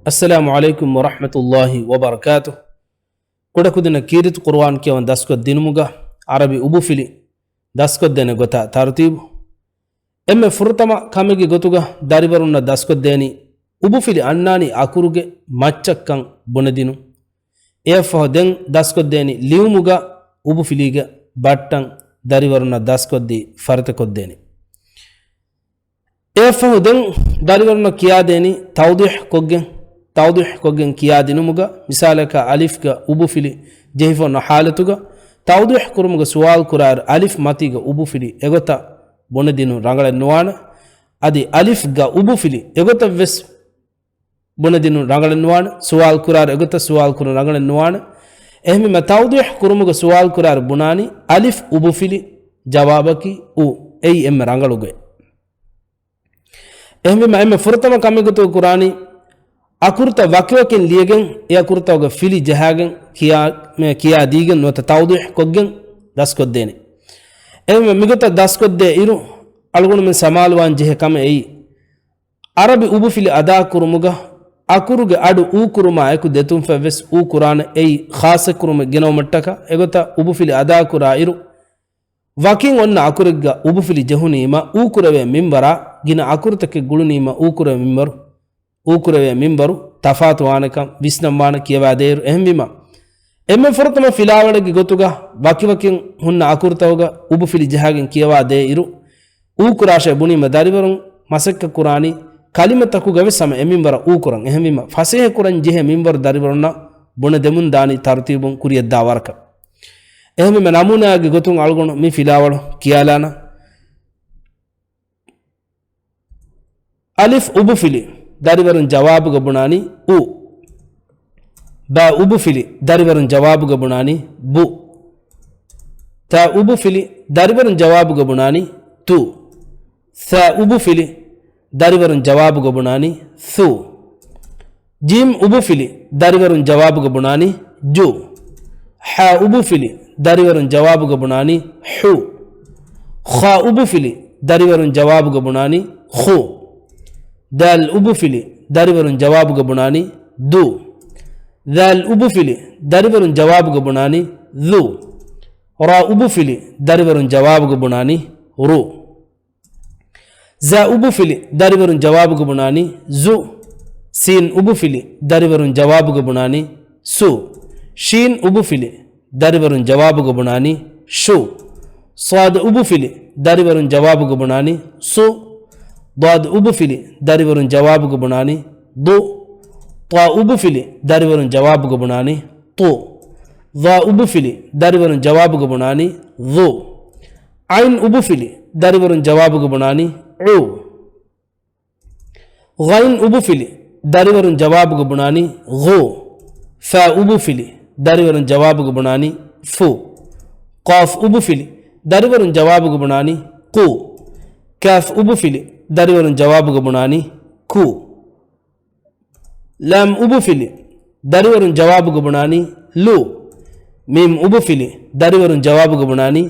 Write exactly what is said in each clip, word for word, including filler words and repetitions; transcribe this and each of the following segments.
އައްސަލާމު ޢަލައިކުމް ވަރަޙްމަތުﷲި ވަބަރަކާތު. ކުޑަކުދިންނަށް ކީރިތި ޤުރުއާން ކިޔަވަން ދަސްކޮށް ދިނުމުގަ ޢަރަބި އުބުފިލި ދަސްކޮށްދޭނެ ގޮތާ ތަރުތީބު. އެންމެ ފުރަތަމަ ކަމެއްގެ ގޮތުގަ ދަރިވަރުންނަށް ދަސްކޮށްދޭނީ އުބުފިލި އަންނާނީ އަކުރުގެ މައްޗަށްކަން ބުނެދިނުން. އެއަށްފަހު ދެން ދަސްކޮށްދޭނީ ލިޔުމުގަ އުބުފިލީގެ ބައްޓަން ދަރިވަރުންނަށް ދަސްކޮށްދީ ފަރިތަކޮށްދޭނީ. އެއަށްފަހު ދެން ދަރިވަރުންނަށް ކިޔާދޭނީ ތައުޟީޙް ކޮށްގެން، ތައުޟީޙް ކޮށްގެން ކިޔާދިނުމުގަ، މިސާލަކަށް އަލިފްގަ އުބުފިލި ޖެހިފަ އޮންނަ ޙާލަތުގަ، ތައުޟީޙް ކުރުމުގަ ސުވާލު ކުރާއިރު އަލިފް މަތީގަ އުބުފިލި އެގޮތަށް ބުނެދިނުން ރަނގަޅެއް ނުވާނެ. އަދި އަލިފްގަ އުބުފިލި އެގޮތަށް ވެސް ބުނެދިނުން ރަނގަޅެއް ނުވާނެ. ސުވާލު ކުރާއިރު އެގޮތަށް ސުވާލު ކުރުން ރަނގަޅެއް ނުވާނެ. އެހެންވީމަ ތައުޟީޙް ކުރުމުގަ ސުވާލު ކުރާއިރު ބުނާނީ އަލިފް އުބުފިލި ޖަވާބަކީ އު. އެއީ އެންމެ ރަނގަޅުގޮތް. އެހެންވީމަ އެންމެ ފުރަތަމަ ކަމެއްގެ ގޮތުގަ ކުރާނީ އަކުރުތައް ވަކިވަކިން ލިޔެގެން، އެ އަކުރުތަކުގެ ފިލި ޖަހާގެން ކިޔާ، މެ، ކިޔާދީގެން ނުވަތަ ތައުޟީޙް ކޮށްގެން ދަސްކޮށްދޭނެ. އެހެންވެ މިގޮތަށް ދަސްކޮށްދޭ އިރު، އަޅުގަނޑުމެން ސަމާލުވާން ޖެހޭ ކަމެއް އެއީ، ޢަރަބި އުބުފިލި އަދާކުރުމުގަ އަކުރުގެ އަޑު އޫ ކުރުމާ އެކު ދެތުންފަތް ވެސް އޫ ކުރާނެ. އެއީ ޚާއްޞަ ކުރުމެއް ގެނައުމަށްޓަކާ އެގޮތަށް އުބުފިލި އަދާކުރާ އިރު، ވަކިން އޮންނަ އަކުރެއްގަ އުބުފިލި ޖެހުނީމަ އޫކުރެވޭ މިންވަރާ، ގިނަ އަކުރުތަކެއް ގުޅުނީމަ އޫކުރެވޭ މިންވަރު، އޫކުރެވޭ މިންވަރު ތަފާތުވާނެކަން ވިސްނަންވާނެ ކިޔަވާދޭއިރު. އެހެންވީމަ، އެންމެ ފުރަތަމަ ފިލާވަޅެއްގެ ގޮތުގަ ވަކިވަކިން ހުންނަ އަކުރުތަކުގަ އުބުފިލި ޖަހާގެން ކިޔަވާދޭއިރު، އޫކުރާށޭ ބުނީމަ ދަރިވަރުން މަސައްކަތްކުރާނީ ކަލިމަތަކުގަވެސް ހަމަ އެ މިންވަރަށް އޫކުރަން. އެހެންވީމަ، ފަސޭހަކުރަން ޖެހޭ މިންވަރު ދަރިވަރުންނަށް ބުނެދެމުން ދާނީ ތަރުތީބުން ކުރިޔަށްދާ ވަރަކަށް. އެހެންވީމަ ނަމޫނާއެއްގެ ގޮތުން އަޅުގަނޑު މި ފިލާވަޅު ކިޔާލާނަން. އަލިފް އުބުފިލި ދަރިވަރުން ޖަވާބުގަ ބުނާނީ އު. ބާ އުބުފިލި ދަރިވަރުން ޖަވާބުގަ ބުނާނީ ބު. ތާ އުބުފިލި ދަރިވަރުން ޖަވާބުގަ ބުނާނީ ތު. ސާ އުބުފިލި ދަރިވަރުން ޖަވާބުގަ ބުނާނީ ސު. ޖީމް އުބުފިލި ދަރިވަރުން ޖަވާބުގަ ބުނާނީ ޖު. ޙާ އުބުފިލި ދަރިވަރުން ޖަވާބުގަ ބުނާނީ ޙު. ޚާ އުބުފިލި ދަރިވަރުން ޖަވާބުގަ ބުނާނީ ޚު. ދާލް އުބުފިލި ދަރިވަރުން ޖަވާބުގަ ބުނާނީ ދު. ޛާލް އުބުފިލި ދަރިވަރުން ޖަވާބުގަ ބުނާނީ ޛު. ރާ އުބުފިލި ދަރިވަރުން ޖަވާބުގަ ބުނާނީ ރު. ޒާ އުބުފިލި ދަރިވަރުން ޖަވާބުގަ ބުނާނީ ޒު. ސީން އުބުފިލި ދަރިވަރުން ޖަވާބުގަ ބުނާނީ ސު. ޝީން އުބުފިލި ދަރިވަރުން ޖަވާބުގަ ބުނާނީ ޝު. ޞާދު އުބުފިލި ދަރިވަރުން ޖަވާބުގަ ބުނާނީ ޞު. ޟާދު އުބުފިލި ދަރިވަރުން ޖަވާބުގަ ބުނާނީ ޟު. ޠާ އުބުފިލި ދަރިވަރުން ޖަވާބުގަ ބުނާނީ ޠު. ޡާ އުބުފިލި ދަރިވަރުން ޖަވާބުގަ ބުނާނީ ޡު. ޢައިން އުބުފިލި ދަރިވަރުން ޖަވާބުގަ ބުނާނީ ޢު. ޣައިން އުބުފިލި ދަރިވަރުން ޖަވާބުގަ ބުނާނީ ޣު. ފާ އުބުފިލި ދަރިވަރުން ޖަވާބުގަ ބުނާނީ ފު. ޤާފް އުބުފިލި ދަރިވަރުން ޖަވާބުގަ ބުނާނީ ޤު. ކާފް އުބުފިލި ދަރިވަރުން ޖަވާބުގަ ބުނާނީ ކު. ލާމް އުބުފިލި ދަރިވަރުން ޖަވާބުގަ ބުނާނީ ލު. މީމް އުބުފިލި ދަރިވަރުން ޖަވާބުގަ ބުނާނީ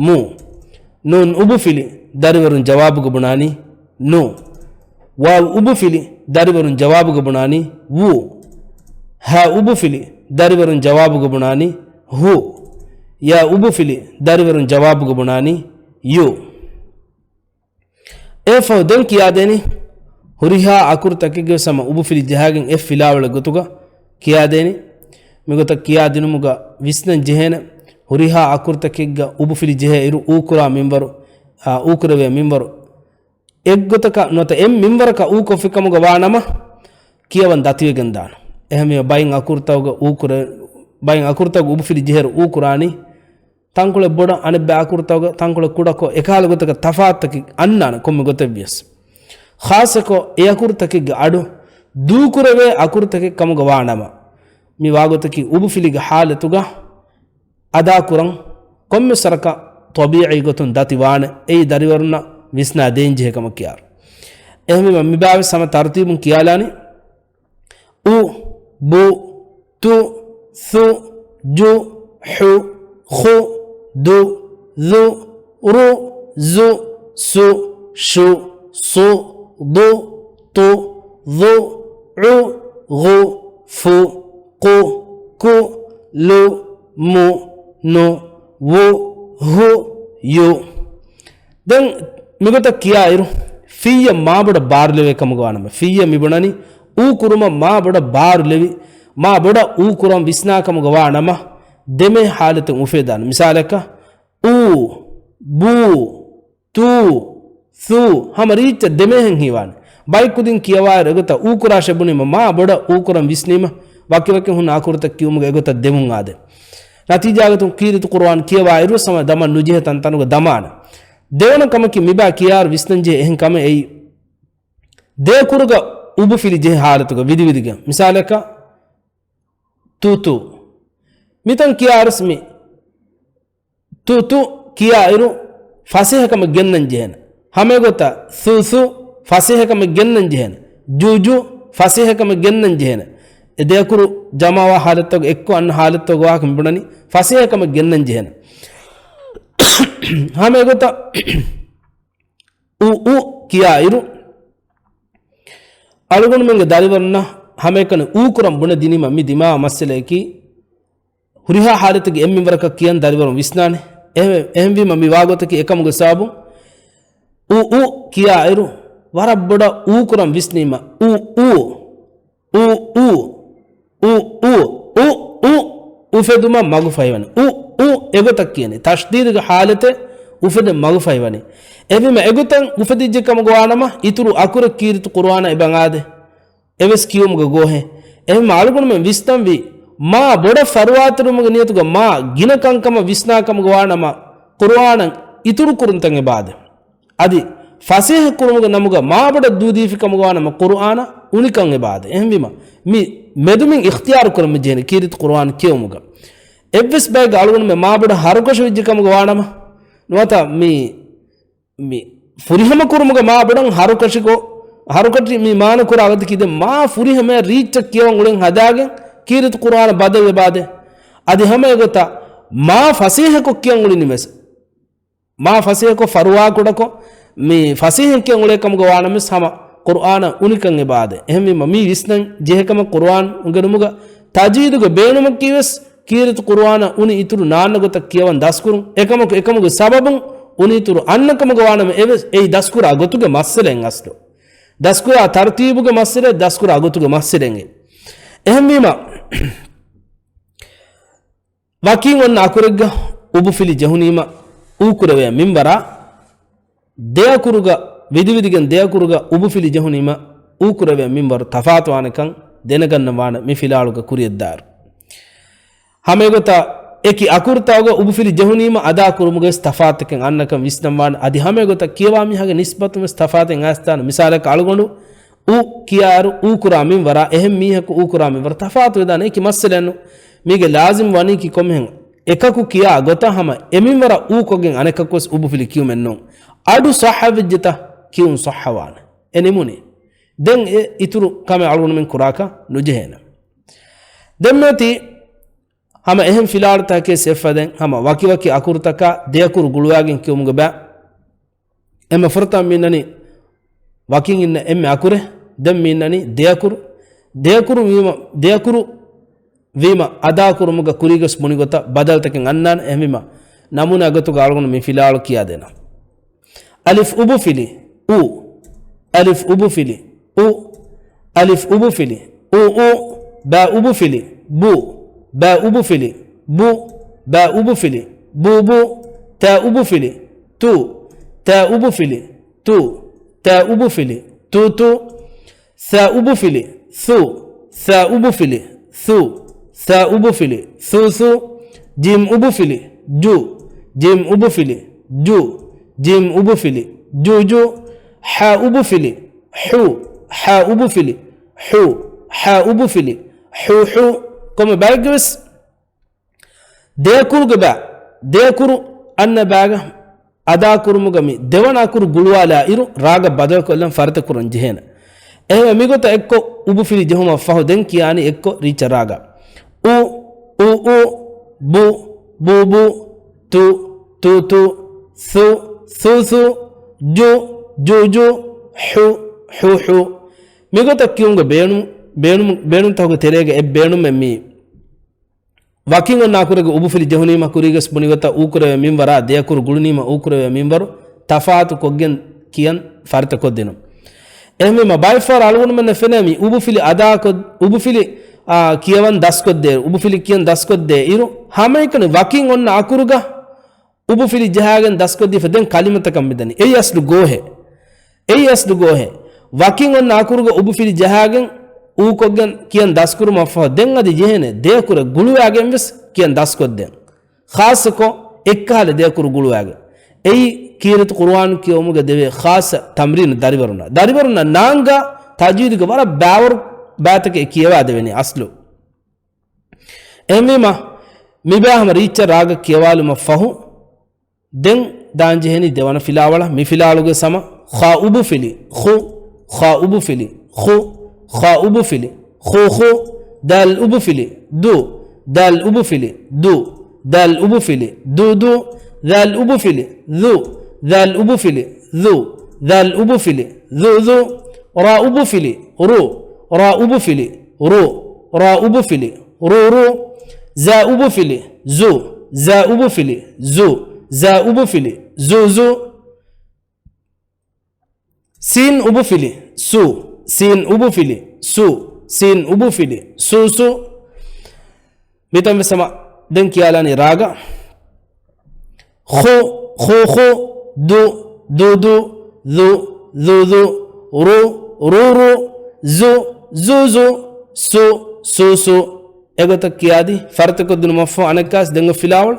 މު. ނޫން އުބުފިލި ދަރިވަރުން ޖަވާބުގަ ބުނާނީ ނު. ވާވް އުބުފިލި ދަރިވަރުން ޖަވާބުގަ ބުނާނީ ވު. ހާ އުބުފިލި ދަރިވަރުން ޖަވާބުގަ ބުނާނީ ހު. ޔާ އުބުފިލި ދަރިވަރުން ޖަވާބުގަ ބުނާނީ ޔު. އެއަށްފަހު ދެން ކިޔާދޭނީ ހުރިހާ އަކުރުތަކެއްގެ ވެސް ހަމަ އުބުފިލި ޖަހާގެން އެއް ފިލާވަޅެއް ގޮތުގަ ކިޔާދޭނީ. މިގޮތަށް ކިޔާދިނުމުގަ ވިސްނަން ޖެހޭނެ، ހުރިހާ އަކުރުތަކެއްގަ އުބުފިލި ޖެހޭ އިރު އޫކުރާ މިންވަރު، އާ، އޫކުރެވޭ މިންވަރު އެއްގޮތަކަށް ނުވަތަ އެއް މިންވަރަކަށް އޫކޮށްފިކަމުގަ ވާނަމަ، ކިޔަވަން ދަތިވެގެން ދާނެ. އެހެންވީމަ ބައިން އަކުރުތަކުގަ އޫކުރެ-، ބައިން އަކުރުތަކުގަ އުބުފިލި ޖެހޭއިރު އޫކުރާނީ ތަންކޮޅެއް ބޮޑަށް އަނެއްބައި އަކުރުތަކުގަ ތަންކޮޅެއް ކުޑަކޮށް އެކަހަލަ ގޮތަކަށް ތަފާތުތަކެއް އަންނާނެ ކޮންމެ ގޮތެއް ވިޔަސް. ޚާއްޞަކޮށް އެ އަކުރުތަކެއްގެ އަޑު ދޫކުރެވޭ އަކުރުތަކެއް ކަމުގަ ވާނަމަ، މި ވާގޮތަކީ އުބުފިލިގެ ޙާލަތުގަ އަދާކުރަން ކޮންމެ ސަރަކަށް ޠަބީޢީ ގޮތުން ދަތި ވާނެ. އެއީ ދަރިވަރުންނަށް ވިސްނާ ދޭންޖެހޭ ކަމަށް ކިޔާރު. އެހެންވީމަ މި ބާވެސް ހަމަ ތަރުތީބުން ކިޔާލާނީ. އު، ބު، ތު، ޘު، ޖު، ޙު، ޚު، ދު، ޛު، ރު، ޒު، ސު، ޝު، ޞު، ޟު، ޠު، ޡު، ޢު، ޣު، ފު، ޤު، ކު، ލު، މު، ނު، ވު، ހު، ޔު. ދެން މިގޮތަށް ކިޔާއިރު، ފިއްޔަށް މާބޮޑަށް ބާރުލެވޭ ކަމުގަ ވާނަމަ، ފިއްޔަށް މިބުނަނީ އޫ ކުރުމަށް މާބޮޑަށް ބާރުލެވި، މާބޮޑަށް އޫ ކުރަން ވިސްނާ ކަމުގަ ވާނަމަ، ދެމެ ހާލަތެއް އުފެދާނެ. މިސާލަކަށް، އޫ، ބޫ، ތޫ، ޘޫ، ހަމަ ރީއްޗަށް ދެމޭހެން ހީވާނެ. ބައެއް ކުދިން ކިޔަވާއިރު އެގޮތަށް އޫ ކުރާށޭ ބުނީމަ މާ ބޮޑަށް އޫ ކުރަން ވިސްނީމަ، ވަކިވަކިން ހުންނަ އަކުރުތައް ކިޔުމުގަ އެގޮތަށް ދެމުން އާދޭ. ނަތީޖާގަތުން ކީރިތި ޤުރުއާން ކިޔަވާއިރު ހަމަ ދަމަން ނުޖެހޭ ތަންތަނުގަ ދަމާނެ. ދެވަނަ ކަމަކީ މިބާ ކިޔާއިރު ވިސްނަންޖެހޭ އެހެން ކަމެއް އެއީ، ދެ އަކުރުގަ އުބުފިލި ޖެހޭ ހާލަތުގަ ވިދިވިދިގެން. މިސާލަކަށް، ތޫ ތޫ. މިތަން ކިޔާއިރުސް މި ތޫ ތޫ ކިޔާއިރު، ފަސޭހަކަމެއް ގެންނަން ޖެހޭނެ. ހަމައެގޮތަށް ޘޫ ޘޫ ފަސޭހަކަމެއް ގެންނަން ޖެހޭނެ. ޖޫ ޖޫ ފަސޭހަކަމެއް ގެންނަން ޖެހޭނެ. އެ ދެ އަކުރު ޖަމާވާ ހާލަތުގަ އެއްކޮށް އަންނަ ހާލަތުގަ ވާހަކަ މިބުނަނީ ފަސޭހަކަމެއް ގެންނަން ޖެހޭނެ. ހަމައެގޮތަށް އު އު ކިޔާއިރު، އަޅުގަނޑުމެންގެ ދަރިވަރުންނަށް ހަމައެކަނި އޫ ކުރަން ބުނެދިނީމަ މި ދިމާވާ މައްސަލަޔަކީ، ހުރިހާ ހާލަތެއްގެ އެއްމިންވަރަކަށް ކިޔަން ދަރިވަރުން ވިސްނާނެ. އެހެ-، އެހެންވީމަ މި ވާގޮތަކީ އެކަމުގެ ސަބަބުން އު އު ކިޔާއިރު، ވަރަށް ބޮޑަށް އޫ ކުރަން ވިސްނީމަ، އު އޫ، އު އޫ، އު އޫ، އު އު އުފެދުމަށް މަގުފަހިވަނީ. އު އު އެގޮތަށް ކިޔަނީ. ތަޝްދީދުގެ ހާލަތެއް އުފެދެން މަގުފަހިވަނީ. އެހެންވީމަ އެގޮތަށް އުފެދިއްޖެ ކަމުގަ ވާނަމަ، އިތުރު އަކުރެއް ކީރިތި ޤުރުއާނަށް އެބަ އަނގާދޭ. އެވެސް ކިޔުމުގަ ގޯހެއް. އެހެންމަ އަޅުގަނޑުމެން ވިސްނަންވީ، މާ ބޮޑަށް ފަރުވާތެރިވުމުގެ ނިޔަތުގަ މާ ގިނަ ކަންކަމަށް ވިސްނާ ކަމުގަ ވާނަމަ، ޤުރުއާނަށް އިތުރު ކުރުންތައް އެބައާދޭ. އަދި ފަސޭހަ ކުރުމުގެ ނަމުގަ މާބޮޑަށް ދޫދީފި ކަމުގަ ވާނަމަ، ޤުރުއާނަށް އުނިކަން އެބައާދޭ. އެހެންވީމަ، މި މެދުމިން އިޚްތިޔާރު ކުރަން މި ޖެހެނީ ކީރިތި ޤުރުއާން ކިޔެވުމުގަ. އެއްވެސް ބައެއްގަ އަޅުގަނޑުމެން މާބޮޑަށް ހަރުކަށި ވެއްޖެ ކަމުގަ ވާނަމަ، ނުވަތަ މި މި ފުރިހަމަ ކުރުމުގަ މާ ބޮޑަށް ހަރުކަށިކޮށް، ހަރުކަށި މި މާނަ ކުރާ ގޮތަކީ ދެން މާ ފުރިހަމަޔަށް ރީއްޗަށް ކިޔަވަން އުޅެން ހަދާގެން ކީރިތި ޤުރުއާނަށް ބަދަލު ވެބާދޭ. އަދި ހަމަ އެގޮތަށް މާ ފަސޭހަކޮށް ކިޔަން އުޅެނީ ވެސް، މާ ފަސޭހަކޮށް ފަރުވާކުޑަކޮށް މި ފަސޭހައިން ކިޔަން އުޅޭ ކަމުގަ ވާނަމަވެސް ހަމަ ޤުރުއާނަށް އުނިކަން އެބައާދޭ. އެހެންވީމަ މީ ވިސްނަން ޖެހޭ ކަމަށް ޤުރުއާން އުނގެނުމުގަ ތަޖްވީދުގެ ބޭނުމަކީ ވެސް ކީރިތި ޤުރުއާނަށް އުނި އިތުރު ނާންނަ ގޮތަށް ކިޔަވަން ދަސްކުރުން. އެކަމަކު އެކަމުގެ ސަބަބުން އުނި އިތުރު އަންނަ ކަމުގަ ވާނަމަ އެވެސް އެއީ ދަސްކުރާ ގޮތުގެ މައްސަލައެއް އަސްލު. ދަސްކުރާ ތަރުތީބުގެ މައްސަލައެއް، ދަސްކުރާ ގޮތުގެ މައްސަލައެއް. އެހެންވީމަ، ވަކިން އޮންނަ އަކުރެއްގަ އުބުފިލި ޖެހުނީމަ އޫކުރެވޭ މިންވަރާ، ދެއަކުރުގަ ވިދިވިދިގެން ދެއަކުރުގަ އުބުފިލި ޖެހުނީމަ އޫކުރެވޭ މިންވަރު ތަފާތުވާނެކަން ދެނެގަންނަވާނެ މި ފިލާޅުގަ ކުރިއަށްދާއިރު. ހަމައެގޮތަށް އެކި އަކުރުތަކުގަ އުބުފިލި ޖެހުނީމަ އަދާކުރުމުގަވެސް ތަފާތުތަކެއް އަންނަކަން ވިސްނަންވާނެ. އަދި ހަމައެގޮތަށް ކިޔަވާ މީހާގެ ނިސްބަތުންވެސް ތަފާތެއް އައިސްދާނެ. މިސާލަކަށް އަޅުގަނޑު އު ކިޔާއިރު އޫކުރާ މިންވަރާ އެހެން މީހަކު އޫކުރާ މިންވަރު ތަފާތުވެދާނެ. އެކި މައްސަލައެއްނު. މީގެ ލާޒިމް ވަނީކީ ކޮންމެހެން އެކަކު ކިޔާ ގޮތަށް ހަމަ އެމިންވަރަށް އޫކޮށްގެން އަނެކަކުވެސް އުބުފިލި ކިޔުމެއްނޫން. އަޑު ޞައްޙަވެއްޖެތަ ކިޔުން ޞައްޙަވާނެ. އެ ނިމުނީ. ދެން އެ އިތުރު ކަމެއް އަޅުގަނޑުމެން ކުރާކަށް ނުޖެހޭނެ. ދެންމެތި ހަމަ އެހެން ފިލާޅުތަކެއް ސެފަދެން ހަމަ ވަކިވަކި އަކުރުތަކާ ދެއަކުރު ގުޅުވާގެން ކިޔުމުގެ ބައި. އެމަ ފުރަތަމަ މިންނަނީ ވަކިން އިންނަ އެންމެ އަކުރެއް. ދެން މިންނަނީ ދެއަކުރު. ދެއަކުރު ވީމަ، ދެއަކުރު ވީމަ އަދާކުރުމުގަ ކުރީގަސް ބުނިގޮތަށް ބަދަލުތަކެއް އަންނާނެ. އެހެންވީމަ ނަމޫނާ ގޮތުގަ އަޅުގަނޑު މި ފިލާޅު ކިޔާދޭނަން. އަލިފް އުބުފިލި، އު. އަލިފް އުބުފިލި، އު. އަލިފް އުބުފިލި، އު އު. ބާ އުބުފިލި، ބު. ބާ އުބުފިލި، ބު. ބާ އުބުފިލި، ބު ބު. ތާ އުބުފިލި، ތު. ތާ އުބުފިލި، ތު. ތާ އުބުފިލި، ތު ތު. ސާ އުބުފިލި، ސު. ސާ އުބުފިލި، ސު. ސާ އުބުފިލި، ސު ސު. ޖީމް އުބުފިލި، ޖު. ޖީމް އުބުފިލި، ޖު. ޖީމް އުބުފިލި، ޖު ޖު. ޙާ އުބުފިލި، ޙު. ޙާ އުބުފިލި، ޙު. ޙާ އުބުފިލި، ޙު ޙު. ކޮންމެ ބައެއްގެވެސް ދެއަކުރުގެ ބާ، ދެއަކުރު އަންނަ ބާގަ އަދާކުރުމުގަ މި ދެވަނަ އަކުރު ގުޅުވާލާ އިރު ރާގަށް ބަދަލުކޮށްލަން ފަރިތަކުރަން ޖެހޭނެ. އެހެންވެ މިގޮތަށް އެއްކޮށް އުބުފިލި ޖެހުމަށް ފަހު ދެން ކިޔާނީ އެއްކޮށް ރީއްޗަށް ރާގަށް. އު، އު އު، ބު، ބު ބު، ތު، ތު ތު، ސު، ސު ސު، ޖު، ޖު ޖު، ޙު، ޙު ޙު. މިގޮތަށް ކިޔުމުގެ ބޭނުން ބޭނުން، ބޭނުންތަކުގެ ތެރޭގަ އެއް ބޭނުމެއް މީ. ވަކިން އޮންނަ އަކުރެއްގެ އުބުފިލި ޖެހުނީމަ ކުރީގަސް ބުނިގޮތަށް އޫކުރެވޭ މިންވަރާ ދެއަކުރު ގުޅުނީމަ އޫކުރެވޭ މިންވަރު ތަފާތު ކޮށްގެން ކިޔަން ފަރިތަކޮށްދިނުން. އެހެންވީމަ ބައެއްފަހަރު އަޅުގަނޑުމެންނަށް ފެނޭ މި އުބުފިލި އަދާކޮށް، އުބުފިލި، އާ، ކިޔަވަން ދަސްކޮށްދޭ، އުބުފިލި ކިޔަން ދަސްކޮށްދޭ އިރު، ހަމައެކަނި ވަކިން އޮންނަ އަކުރުގަ އުބުފިލި ޖަހާގެން ދަސްކޮށްދީފަ ދެން ކަލިމަތަކަށް މިދަނީ. އެއީ އަސްލު ގޯހެއް. އެއީ އަސްލު ގޯހެއް. ވަކިން އޮންނަ އަކުރުގަ އުބުފިލި ޖަހާގެން އޫކޮށްގެން ކިޔަން ދަސްކުރުމަށްފަހު ދެން އަދި ޖެހޭނެ ދެއަކުރެއް ގުޅުވާގެން ވެސް ކިޔަން ދަސްކޮށްދޭން. ޚާއްޞަކޮށް އެއްކަހަލަ ދެއަކުރު ގުޅުވާގެން. އެއީ ކީރިތި ޤުރުއާން ކިޔެވުމުގެ ދެވޭ ޚާއްޞަ ތަމްރީނު ދަރިވަރުންނަށް. ދަރިވަރުންނަށް ނާންގާ ތަޖްވީދުގެ ވަރަށް ބާވަރު ބައިތަކެއް ކިޔަވާދެވެނީ އަސްލު. އެހެންވީމަ، މިބާ ހަމަ ރީއްޗަށް ރާގަށް ކިޔަވާލުމަށް ފަހު، ދެން ދާންޖެހެނީ ދެވަނަ ފިލާވަޅަށް. މި ފިލާވަޅުގެ ސަމަ، ޚާ އުބުފިލި، ޚު، ޚާ އުބުފިލި، ޚު، ޚާ އުބުފިލި، ޚޫ، ޚޫ، ދާލް އުބުފިލި، ދޫ، ދާލް އުބުފިލި، ދޫ، ދާލް އުބުފިލި، ދޫ، ދޫ، ދާލް އުބުފިލި، ދޫ، ދާލް އުބުފިލި، ދޫ، ދާލް އުބުފިލި، ދޫ، ދޫ، ރާ އުބުފިލި، ރޫ، ރާ އުބުފިލި، ރޫ، ރާ އުބުފިލި، ރޫ، ރޫ، ޒާ އުބުފިލި، ޒޫ، ޒާ އުބުފިލި، ޒޫ، ޒާ އުބުފިލި، ޒޫ، ޒޫ. ސީން އުބުފިލި، ސޫ، ސީން އުބުފިލި، ސޫ، ސީން އުބުފިލި، ސޫ، ސޫ. މިތަން ވެސް ހަމަ ދެން ކިޔާލާނީ ރާގަށް. ޚު، ޚޫ، ޚޫ، ދު، ދު، ދު، ދު، ދު، ދު، ރު، ރޫ، ރޫ، ޒު، ޒޫ، ޒު، ސު، ސޫ، ސޫ. އެގޮތަށް ކިޔާދީ ފަރިތަކޮށްދިނުމަށްފަހު އަނެއްކާސް ދެން ފިލާވަޅު.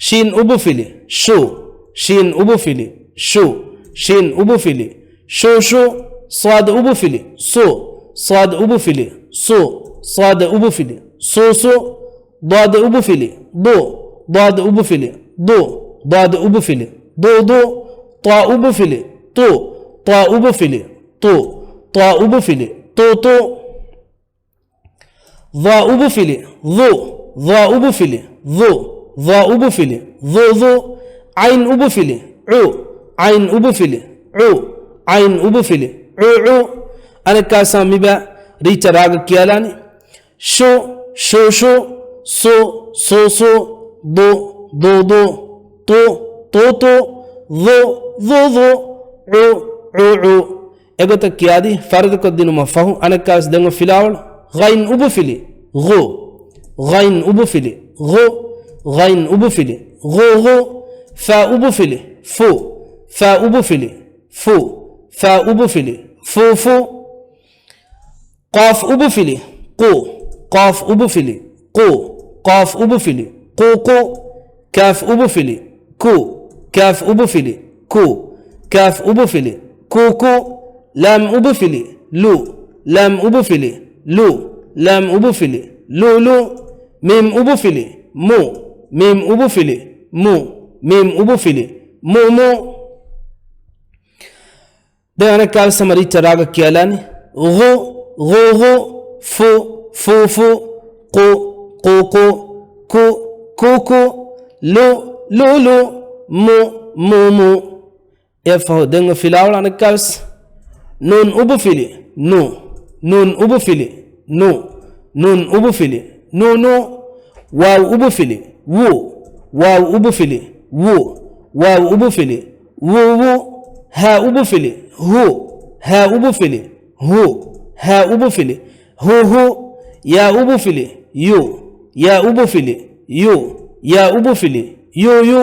ޝީން އުބުފިލި، ޝޫ، ޝީން އުބުފިލި، ޝޫ، ޝީން އުބުފިލި، ޝޫ، ޝޫ. ޞާދު އުބުފިލި، ޞޫ، ޞާދު އުބުފިލި، ޞޫ، ޞާދު އުބުފިލި، ޞޫ، ޞޫ. ޟާދު އުބުފިލި، ޟޫ، ޟާދު އުބުފިލި، ޟޫ، ޟާދު އުބުފިލި، ޟޫ، ޟޫ. ޠާ އުބުފިލި، ޠޫ، ޠާ އުބުފިލި، ޠޫ، ޠާ އުބުފިލި، ޠޫ، ޠޫ. ޡާ އުބުފިލި، ޡޫ، ޡާ އުބުފިލި، ޡޫ، ޡާ އުބުފިލި، ޡޫ، ޡޫ. ޢައިން އުބުފިލި، ޢު، ޢައިން އުބުފިލި، ޢު، ޢައިން އުބުފިލި، ޢު، ޢު. އަނެއްކާސް މިބާ ރީއްޗަށް ރާގަށް ކިޔާލާނީ. ޝު، ޝޫ، ޝޫ، ޞޫ، ޞޫ، ޞޫ، ޟޫ، ޟޫ، ޟޫ، ޠޫ، ޠޫ، ޠޫ، ޡޫ، ޡޫ، ޡޫ، ޢޫ، ޢޫ، ޢޫ. އެގޮތަށް ކިޔާދީ ފަރިތަކޮށްދިނުމަށް ފަހު އަނެއްކާވެސް ދެން ފިލާވަޅު. ޣައިން އުބުފިލި، ޣޫ. ޣައިން އުބުފިލި، ޣޫ. ޣައިން އުބުފިލި، ޣޫ، ޣޫ. ފާ އުބުފިލި، ފޫ. ފާ އުބުފިލި، ފޫ. ފާ އުބުފިލި، ފޫ، ފޫ. ޤާފް އުބުފިލި، ޤޫ. ޤާފް އުބުފިލި، ޤޫ. ޤާފް އުބުފިލި، ޤޫ، ޤޫ. ކާފް އުބުފިލި، ކޫ. ކާފް އުބުފިލި، ކޫ. ކާފް އުބުފިލި، ކޫ، ކޫ. ލާމް އުބުފިލި، ލޫ. ލާމް އުބުފިލި، ލޫ. ލާމް އުބުފިލި، ލޫ، ލޫ. މީމް އުބުފިލި، މޫ. މީމް އުބުފިލި، މޫ. މީމް އުބުފިލި، މޫ، މޫ. ދެން އަނެއްކާވެސް ހަމަ ރީއްޗަށް ރާގަށް ކިޔާލާނީ. ޣު، ޣޫ، ޣޫ. ފު، ފޫ، ފޫ. ޤު، ޤޫ، ޤޫ. ކު، ކޫ، ކޫ. ލު، ލޫ، ލޫ. މު، މޫ، މޫ. އެއަށްފަހު ދެން ފިލާވަޅު އަނެއްކާވެސް. ނޫން އުބުފިލި، ނޫ. ނޫން އުބުފިލި، ނޫ. ނޫން އުބުފިލި، ނޫ، ނޫ. ވާވް އުބުފިލި، ވޫ. ވާވް އުބުފިލި، ވޫ. ވާވް އުބުފިލި، ވޫ، ވޫ. ހާ އުބުފިލި، ހޫ. ހާ އުބުފިލި، ހޫ. ހާ އުބުފިލި، ހޫ، ހޫ. ޔާ އުބުފިލި، ޔޫ. ޔާ އުބުފިލި، ޔޫ. ޔާ އުބުފިލި، ޔޫ، ޔޫ.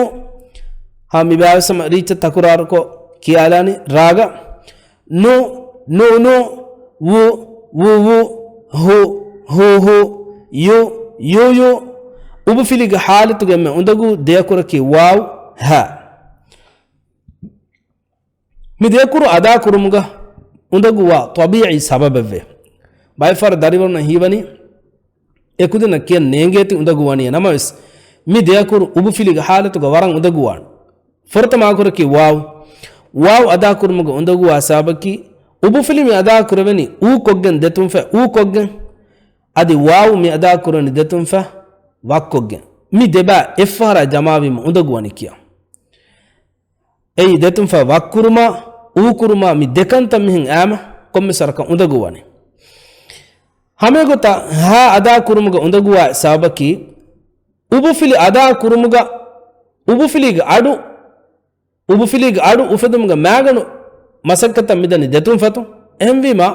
ހާ، މި ބާވެސް ހަމަ ރީއްޗަށް ތަކުރާރުކޮށް ކިޔާލާނީ ރާގަށް. ނު، ނޫ، ނޫ. ވު، ވޫ، ވޫ. ހު، ހޫ، ހޫ. ޔު، ޔޫ، ޔޫ. އުބުފިލިގެ ޙާލަތުގެ އެންމެ އުނދަގޫ ދެއަކުރަކީ ވާވް، ހާ. މި ދެއަކުރު އަދާކުރުމުގަ އުނދަގޫވާ ޠަބީޢީ ސަބަބެއްވޭ. ބައެއްފަހަރު ދަރިވަރުންނަށް ހީވަނީ އެކުދިންނަށް ކިޔަން ނޭނގޭތީ އުނދަގޫވަނީ. ނަމަވެސް، މި ދެއަކުރު އުބުފިލިގެ ޙާލަތުގަ ވަރަށް އުނދަގޫވާނެ. ފުރަތަމަ އަކުރަކީ ވާވް. ވާވް އަދާކުރުމުގެ އުނދަގޫވާ ސަބަބަކީ، އުބުފިލި މި އަދާކުރެވެނީ އޫ ކޮށްގެން ދެތުންފަތް އޫ ކޮށްގެން، އަދި ވާވް މި އަދާކުރެވެނީ ދެތުންފަތް ވައްކޮށްގެން. މި ދެބާ އެއްފަހަރާ ޖަމާވީމަ އުނދަގޫވަނީ ކިޔާ. އެއީ ދެތުންފަތް ވައްކުރުމާ، އޫކުރުމާ މި ދެކަންތައް މިހެން އާމަ ކޮންމެސް ވަރަކަށް އުނދަގޫވަނީ. ހަމައެގޮތަށް ހާ އަދާ ކުރުމުގަ އުނދަގޫވާ ސަބަބަކީ، އުބުފިލި އަދާ ކުރުމުގަ އުބުފިލީގެ އަޑު، އުބުފިލީގެ އަޑު އުފެދުމުގެ މައިގަނޑު މަސައްކަތަށް މިދަނީ ދެތުންފަތުން. އެހެންވީމާ،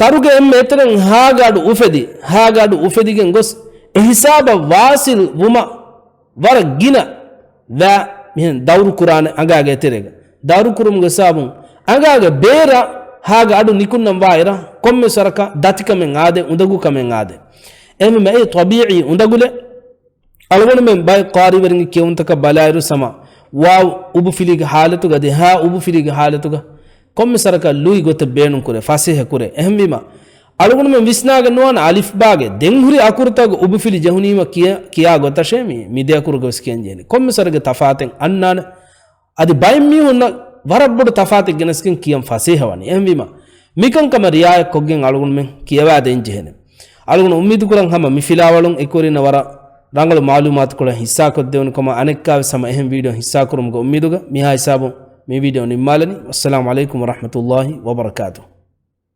ކަރުގެ އެންމެ އެތެރެން ހާގެ އަޑު އުފެދި، ހާގެ އަޑު އުފެދިގެން ގޮސް، އެ ހިސާބަށް ވާސިލް ވުމަށް ވަރަށް ގިނަ ވައި މިހެން ދައުރު ކުރާނެ އަނގާގެ އެތެރޭގަ. ދައުރު ކުރުމުގެ ސަބަބުން އަނގާގެ ބޭރަށް ހާގެ އަޑު ނިކުންނަން ވާއިރަށް ކޮންމެސް ވަރަކަށް ދަތިކަމެއް އާދޭ، އުނދަގޫކަމެއް އާދޭ. އެހެންވީމަ އެ ޠަބީޢީ އުނދަގުލެއް. އަޅުގަނޑުމެން ބައެއް ޤާރީވެރިންގެ ކިޔެވުންތަކަށް ބަލާއިރު ސަމަ ވާވް އުބުފިލީގެ ހާލަތުގަ އަދި ހާ އުބުފިލީގެ ހާލަތުގަ ކޮންމެސް ވަރަކަށް ލުއި ގޮތެއް ބޭނުންކުރޭ، ފަސޭހަކުރޭ. އެހެންވީމަ، އަޅުގަނޑުމެން ވިސްނާގެން ނުވާނެ އަލިފްބާގެ ދެންހުރި އަކުރުތަކުގެ އުބުފިލި ޖެހުނީމަ ކިޔާ، ކިޔާ ގޮތަށޭ މީ، މި ދެ އަކުރުގަ ވެސް ކިޔަން ޖެހެނީ. ކޮންމެސް ވަރެއްގެ ތަފާތެއް އަންނާނެ. އަދި ބައެއް މީހުންނަށް ވަރަށް ބޮޑު ތަފާތެއް ގެނެސްގެން ކިޔަން ފަސޭހަވަނީ. އެހެންވީމަ، މިކަންކަމަށް ރިއާޔަތްކޮށްގެން އަޅުގަނޑުމެން ކިޔަވާ ދޭން ޖެހޭނެ. އަޅުގަނޑު އުއްމީދުކުރަން ހަމަ މި ފިލާވަޅުން އެކުވެރިންނަށް ވަރަށް ރަނގަޅު މަޢުލޫމާތުކޮޅެއް ހިއްސާކޮށްދެވުނު ކަމަށް އަނެއްކާވެސް ހަމަ އެހެން ވީޑިއޯ ހިއްސާކުރުމުގެ އުއްމީދުގަ މިހާ ހިސާބުން މި ވީޑިއޯ ނިންމާލަނީ. ވައްސަލާމު ޢަލައިކުމް ވަރަޙްމަތުﷲި ވަބަރަކާތުހު.